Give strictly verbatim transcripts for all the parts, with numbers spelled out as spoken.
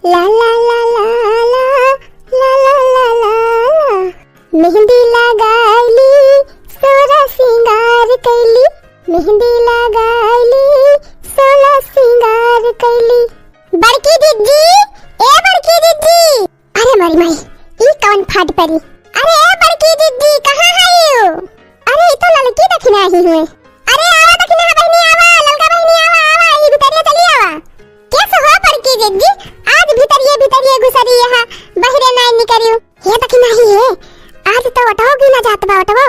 ला ला ला ला ला, ला ला ला ला ला। मेहंदी लगाइली, सोरा सिंगार कैली। मेहंदी लगाइली, सोरा सिंगार कैली। बड़की जिज्जी, ए बड़की जिज्जी। अरे मोरी माई, ई कवन फाट परी? अरे ए बड़की जिज्जी, कहाँ है यू? अरे ई तो ललकी दखिनाही हुए। अरे आवा दखिनहा बहिनी, आवा, ललका बहिनी, आवा, आवा, ई भितरिया चली आवा। केस हो बड़की जिज्जी, आज भितरिये भितरिये घुसरी यहाँ, बहिरे नाई निकरियो। हे दखिनाही हे, आज तो ओटवो गिना जात बा, ओटवो।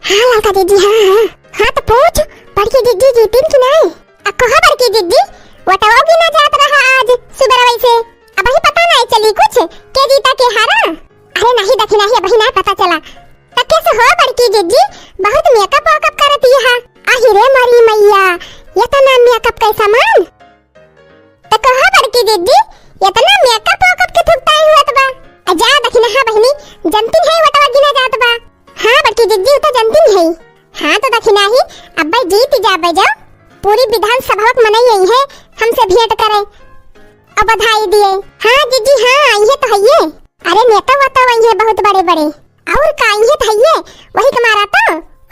हाँ ललका जिज्जी, हाँ, हाँ। हाँ तो पूछ, बड़की जिज्जी जीतिन कि नाई? आ कहो बड़की जिज्जी, ओटवो गिना जात रहा आज सुबेरवै से। अबही पता नाई चली कुछ, के जीता के हारा? अरे नहीं दखिनाही, अबही नाई पता चला। त केस हो बड़की जिज्जी, बहुत मेकअप वेकअप करत ही हा। आही रे मोरी मैया, एतना मेकअप के सामान। त कहो बड़की जिज्जी, एतना मेकअप वेकअप के थुकताई हुअत बा। आ जा दखिनहा बहिनी, जनतिन है ओटवा गिना जात बा। हाँ बड़की जिज्जी, उ तो जनतिन है। हाँ तो दखिनाही, अब्बै जीत जाबै जाओ, पूरी विधानसभा के मनई अइहैं हमसे भेंट करे और बधाई दिए। हाँ जिज्जी हाँ, अइहैं तो हइये। अरे नेता वेता अइहैं बहुत बड़े बड़े, और का अइहैं तो हइये। वही के मारा तो,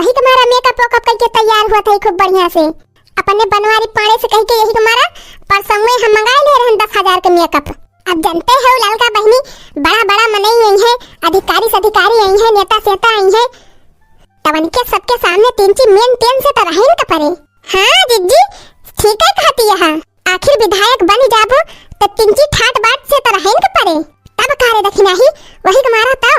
वही के मारा मेकअप वेकअप करके तैयार हुआ था खूब बढ़िया से। अपने बनवारी पाड़े से कह के यही के मारा परसंगे हम मंगाए ले रहन दस हजार के मेकअप। अब जनते हो ललका बहिनी, बड़ा बड़ा मनई अइहैं, अधिकारी से अधिकारी अइहैं, नेता सेता अइहैं, तब उनके सबके सामने तिनची मेन टेन से तो रहेन के परे। हाँ जिज्जी, ठीक है कहती है। आखिर विधायक बन जाबो तो तिनची ठाट बाट से तो रहेन के परे। तब का रे दखिनाही, वही के मारा तो।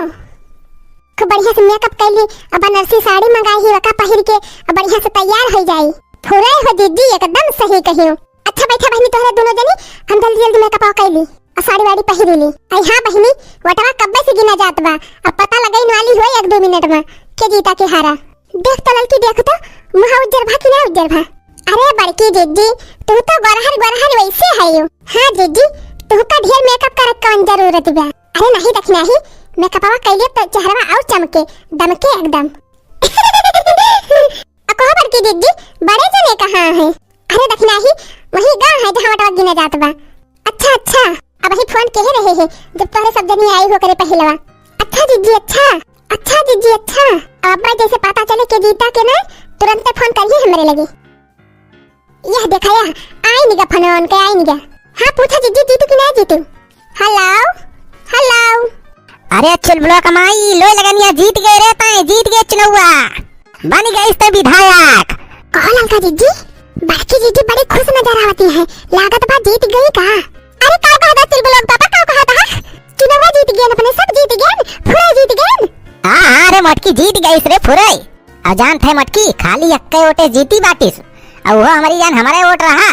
खूब बढ़िया से मेकअप कैली, अब बनारसी साड़ी मंगाई ही, वका पहिर के अब बढ़िया से तैयार हो जाई। फुराई हो जिज्जी, एकदम सही कहियो। अच्छा बैठा बहिनी तोहरे दोनों जनी, हम जल्दी जल्दी मेकअप कैली और साड़ी वाड़ी पहिरी ली। आई हाँ बहिनी, वोटवा कब्बे से गिना जात बा, अब पता लगइन वाली होई एक दो मिनट में के जीता के हारा। देख तो ललकी, देख तो, मुँह उज्जर भा कि ना उज्जर भा? अरे बड़की जिज्जी, तू तो गोरहर गोरहर वैसे है यू। हाँ जिज्जी, तुहका ढेर मेकअप करे कौन जरूरत बा? अरे नहीं दखिनाही, मेकअपवा कैले तो चेहरवा और चमके, दमके एकदम। आ कहो बड़की जिज्जी, बड़े जने कहाँ हैं? अरे दखिनाही, वही गाँव है जहाँ वोटवा गिना जात बा। अच्छा अच्छा, अबही फोन केहे रहे हैं जब तोहरे सब जनी आई हो करे पहिलवा। अच्छा जिज्जी अच्छा, अच्छा जिज्जी अच्छा। अब जैसे पता चले के जीता के ना, तुरंते फोन करिए हमरे लगे। यह देखा या, आई निगा फोन उनके, आई निगा। हाँ पूछा जिज्जी, जीतू कि ना जीतू? हेलो, हेलो। अरे चुलबुलवा कमाई, लोई लगनिया जीत गए रे तैं, जीत गए चुनौवा। बन गइस तैं विधायक। कहो ललका जिज्जी, बड़की जिज्जी बड़ी खुश नजर आवती है, लागत बा जीत गई का? अरे का कहता चुलबुलवा पापा, का कहता है? चुनौवा जीत गए अपने, सब जीत गए, फुरई जीत गए। हाँ हाँ रे मोटकी, जीत गइस रे फुरई। अ जानत है मोटकी, खाली एक्के वोटे जीती बाटिस। अ उहो हमरी जान हमरे वोट रहा।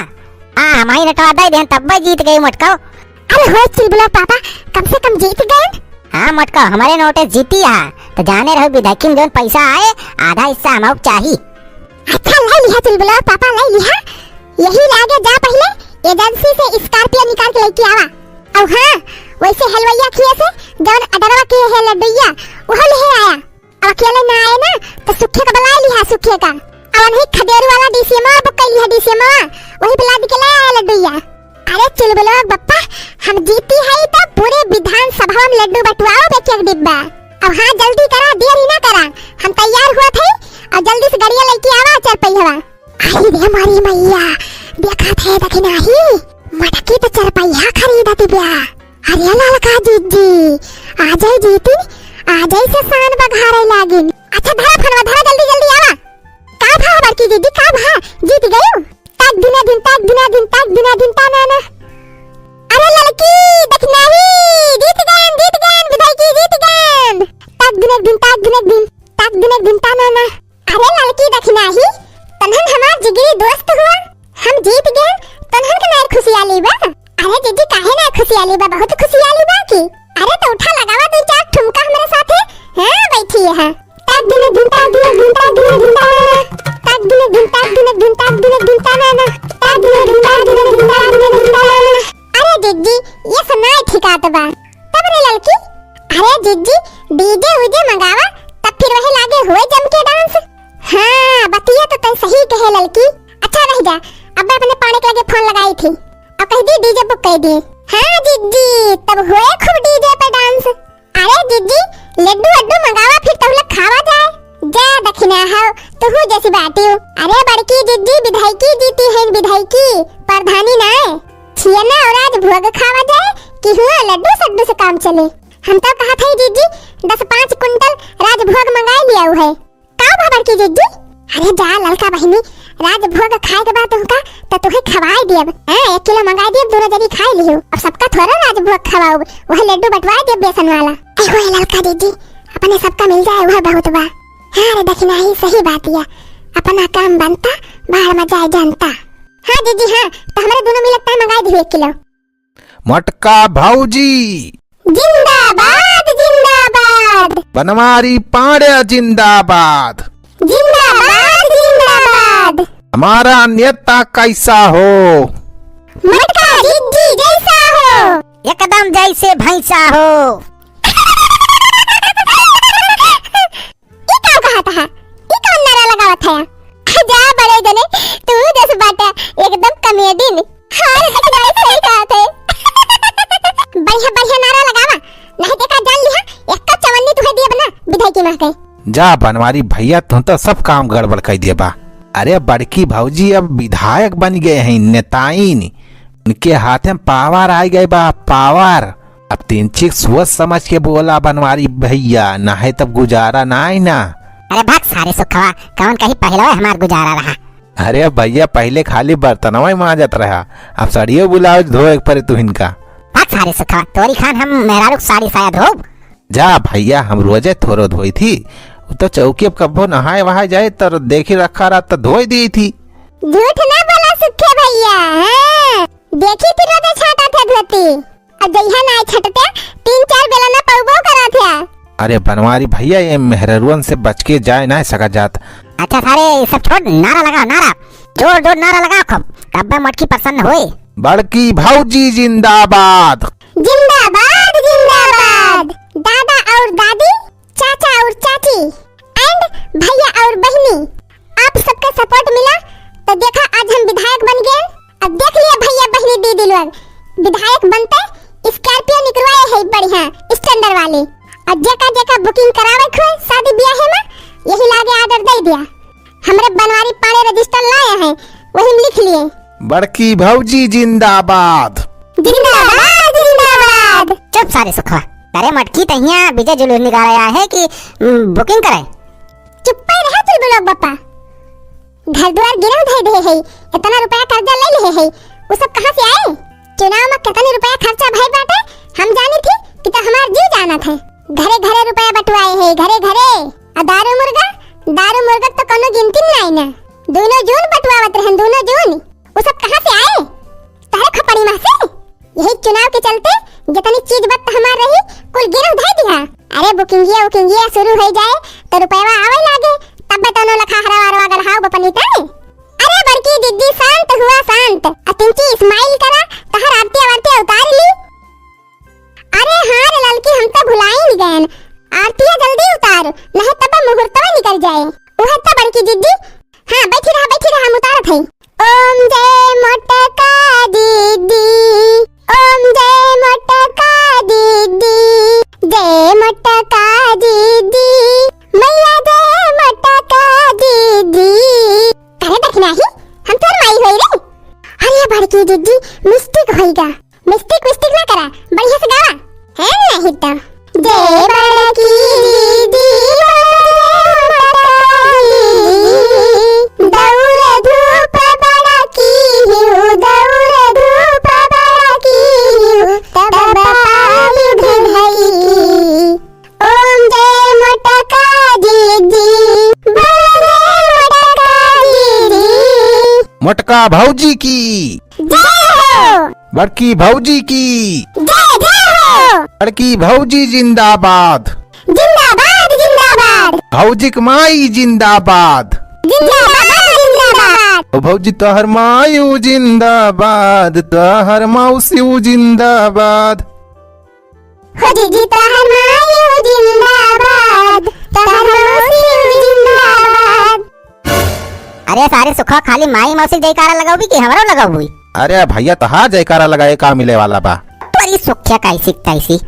हाँ, हमही नोटवा दइ देन तब्बे जीत गई मोटको। अरे होए चुलबुलवा पापा, कम से कम जीत गए। हाँ मोटको, हमरे नोटे जीती हा। तो जाने रहो विधायकी में जौन पैसा आए, आधा हिस्सा हमहू चाही। अच्छा लइ लिहा चुलबुलवा पापा, लइ लिहा। यही लागे जा पहिले एजेंसी से स्कॉर्पियो निकाल के लेके आवा। अउ हाँ, वैसे हलवैया खिए से जौन अडरवा के है लड्डुइया, उहो लेहे आया। अब अकेले ना आए ना, तो सुखे का बुलाए लिहा, सुखे का। अब उन्हीं खदेरू वाला डीसीएमवा बुक कर लिहा, डीसीएमवा, वही पे लाद के ले आए लड्डुइया। अरे चुलबुलवा बप्पा, हम जीती है तो पूरे विधानसभा में लड्डू बंटवाओ बे एक डिब्बा। अब हाँ जल्दी करा, देर ही ना करा, हम तैयार हुआ थे और जल्दी से गड़िया लेके आवा चार पहिया। आई रे मोरी मैया, देखा थे दखिनाही, मटकी तो चार पहिया खरीदत ब्या। अरे ललका जिज्जी, आ जाई जीतिन, आ जाई से शान बघारे लागिन। अच्छा धरा फोनवा, धरा जल्दी जल्दी आवा। का भा बड़की जिज्जी, का भा? जीत गयो? ताक दिना दिन, ताक दिना दिन, ताक दिना दिन, ता ना ना। अरे ललकी, दखिनाही, जीत गयन, जीत गयन, विधायकी जीत गयन। ताक दिना दिन, ताक दिना दिन, ताक दिना दिन, ता ना ना। अरे ललकी दखिनाही, तन्हन हमार जिगरी दोस्त हुआ, हम जीत गए, तन्हन के नार खुशियाली बा। अरे जिज्जी काहे नार खुशियाली बा, बहुत खुशियाली बा की। अरे तो उठा लगावा दो चार ठुमका हमरे साथे। हाँ बैठी है। ताक दिने धुन, ताक दिने धुन, ताक दिने धुन, ताक दिने धुन, ताक दिने धुन, ताक दिने धुन, ताक दिने धुन, ताक दिने धुन, ताक दिने धुन, ताक दिने धुन। अरे जिज्जी, ये सुनाई ठिकात बा। तब रे ललकी, अरे जिज्जी, डीजे उजे मंगावा, तब फिर वही लागे हुए जम के डांस। हाँ, बतिया तो तै सही कहे ललकी। अच्छा रह जा, अब मैं अपने पाड़े के लगे फोन लगाई थी। और कह दी DJ book कर दी। हाँ जिज्जी, तब होए खूब DJ पे dance। अरे जिज्जी, लड्डू वड्डू मंगावा, फिर तहु लोग खावा जाए। जा दखिना हो, तुहू जैसी बाटी हो। अरे बड़की जिज्जी, विधायकी जीती है, विधायकी, प्रधानी ना है। छियना और राजभोग खावा जाए कि हुआ लड्डू सड्डू से काम चले। हम तो कहा थे जिज्जी, दस पाँच कुंटल राजभोग मंगाई लिया है। का बा बड़की जिज्जी? अरे जा ललका बहिनी, राजभोग खाए के बाद तुमका त तुहे खवाए दियब। हाँ, एक किलो मंगाए दियब, दोनों जनी खाए लियो। अब सबका थोड़ा राजभोग खवाओ, वह लड्डू बंटवाए दियब बेसन वाला। ए होए ललका जिज्जी, अपने सबका मिल जाए, वह बहुत बा। हाँ रे दखिनाही, सही बात या, अपना काम बनता, बाहर में जाए जनता। हाँ जिज्जी हाँ, तो हमारे दोनों मिलक तय मंगाए दियो एक किलो। मोटका भौजी। जिंदाबाद, जिंदाबाद। बनवारी पांड्या जिंदाबाद। जिंदाबाद, जिंदाबाद। हमारा नेता कैसा हो? मोटका जिज्जी जैसा हो। एकदम जैसे भैंसा हो। ई का कहत है? ई कौन नारा लगावत है? जा बड़े जने, तू जस बाटा एकदम comedian। हाँ रे, देखी नाई सही कहत है। बढ़िया, बढ़िया नारा लगावा, नहीं देखा जान लिहा, एक चवन्नी तुहे दियब ना, विधायकी माँ के। जा बनवारी भैया, तू तो सब काम गड़बड़ कर दिए बा। अरे बड़की भौजी अब विधायक बन गए हैं, नेताइन। उनके हाथे में power आ गए बा, power। अब तिनचिक सोच समझ के बोला बनवारी भैया, नाहीं तब गुजारा नाहीं ना। अरे भाग सारे सुखवा, कौन कही पहले हमार गुजारा रहा। अरे भैया, पहले खाली बर्तनवा ही मांजत रहा, अब साड़ियो ब्लाउज धोए के परे तुहिन का। भाग सारे सुखवा, तोरी खान हम मेहरारू के साड़ी साया धोब। जा भैया, हम रोजे थोरो धोई थी, उ तो चौकी अब कब्बो नहाए वहाए जाए तो देखी रखा रहा तो धोई दी थी। झूठ ना बोला सुखे भैया, हाँ? देखी थी रोजे छाटा थे धोती। अब जइहा नाय छटते, तीन चार बेला ना पउबो करत है। अरे बनवारी भैया, ये मेहररुअन से बच के जाए ना सका जात। अच्छा सारे, ये सब छोड़, नारा लगा, नारा। जोर जोर नारा लगा खूब, तब्बे मटकी प्रसन्न होए। बड़की भौजी जिंदाबाद। जिंदाबाद, जिंदाबाद। दादा और दादी, चाचा और चाची and भैया और बहिनी, आप सबके support मिला तो देखा आज हम विधायक बन गए। अब देख लिया भैया बहिनी दीदी लोग, विधायक बनते Scorpio निकलवाए है बढ़िया standard वाली। और जेका जेका booking करावे खोए शादी ब्याह में, यही लागे order दे दिया। हमरे बनवारी पाड़े register लाए हैं, वही में लिख लिए। बड़की भौजी जिंदाबाद। जिंदाबाद, जिंदाबाद। चुप सारे सुखवा। अरे मटकी तहिया विजय जुलूस निकाले आए है कि, उम, booking कराए? चुप्पे रहे चुलबुल लोग बप्पा। घर दुआर गिरव धइ दे है, इतना रुपया कर्जा ले ले है, उ सब कहाँ से आए? चुनाव में कितनी रुपया खर्चा भइल बाटे, हम जानी थी कि तो हमार जीव जानत है। घरे घरे रुपया बटुआए है, घरे घरे। आ दारू मुर्गा, दारू मुर्गा तो कोनो गिनती में नाई ना। दोनों जून बटुआवत रहन, दोनों जून। उ सब कहाँ से आए? तहरे खोपड़ी में से? यही चुनाव के चलते जितनी चीज बत हमार रही, कुल गिरव धइ दिहा। अरे booking-इया, booking-इया शुरू होइ जाए तो रुपयवा आवे लागे, तब बतौनो लखा हरवा हरवा गढ़ाओ बपनी ताई। अरे बड़की जिज्जी शांत हुआ शांत, अतिंची smile करा, तहर आरती आरती उतार ली। अरे हाँ रे ललकी, हम तो भुलाई नहीं गए, आरतिया जल्दी उतार, नहीं तब मुहूर्तवा निकल जाए। उहे तो बड़की जिज्जी, हाँ, बैठी रहा, बैठी रहा, हम उतारत हई। ओम जय मोटका दीदी, ओम जय मोटका दीदी, जय मोटका दीदी, मैया जय मोटका दीदी। अरे दखिनाही, हम तोर माई होई रे। अरे बड़की दीदी, mistake होई गा। Mistake विस्टेक ना करा, बढ़िया से गावा। है ना हित? जय बड़की दीदी, जय बड़का दीदी, दौड़ धूप बड़की हिउ, दौड़ धूप बड़की हिउ, तब पारी धधई की। ओम जय मोटका दीदी, बोल जय मोटका दीदी। मोटका भौजी की। जय हो। बड़की भौजी की। जय जय हो। बड़की भौजी जिंदाबाद। जिंदाबाद, जिंदाबाद। भौजी क माई जिंदाबाद। जिंदाबाद, जिंदाबाद। ओ भौजी तोहर मायू जिंदाबाद, तोहर मौसियू जिंदाबाद। हो जीजी तोहर मायू जिंदाबाद, तोहर मौसियू जिंदाबाद। अरे सारे सुखवा, खाली माई मौसी जयकारा लगउबी कि हमरो लगउबी? अरे भैया, तोहार जयकारा लगाए का मिले वाला बा? तोरी सोख्या कैसी तैसी।